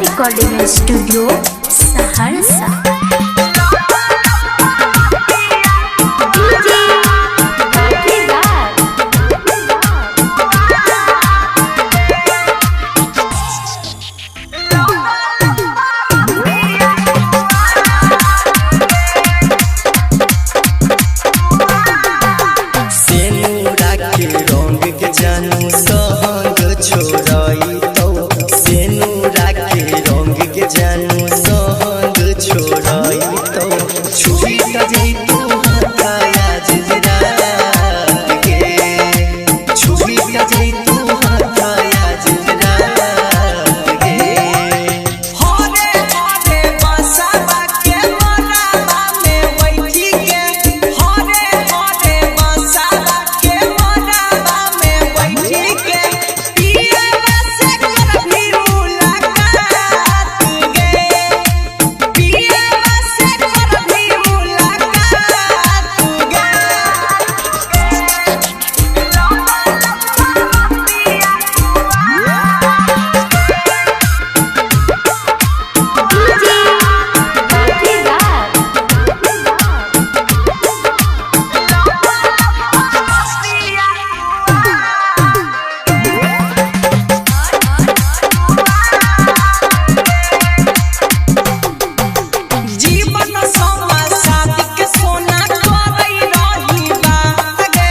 Recording studio Saharsa. DJ सेनुरा के रंग के जानू संग छोड़ई तो, सेनुरा के रंग के जानू संग छोड़ई तो, छुई त जैतू हाथ आज रात के, छुई त जैतू हाथ आज रात के। हरे हरे बसवा के मोरवा में बैठी के, हरे हरे बसवा के मोरवा में बैठी के, पियवा से करभी मुलाकात गे, पियवा से करभी मुलाकात गे। जीवन समा साथ के सोना करई रही बात गे,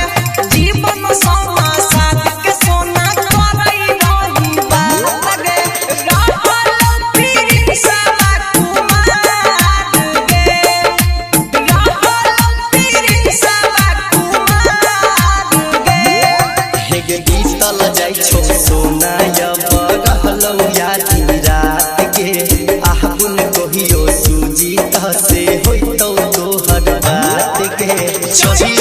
जीवन समा साथ के सोना करई रही बात गे, रहल प्रिंसवा कुमार गे, रहल प्रिंसवा कुमार गे। हेगे बीतल जाइ छौ सोना अब रहलौ यादी रात के, आहुन कहियो सूजी त से होइतौ तोहर बात के। छही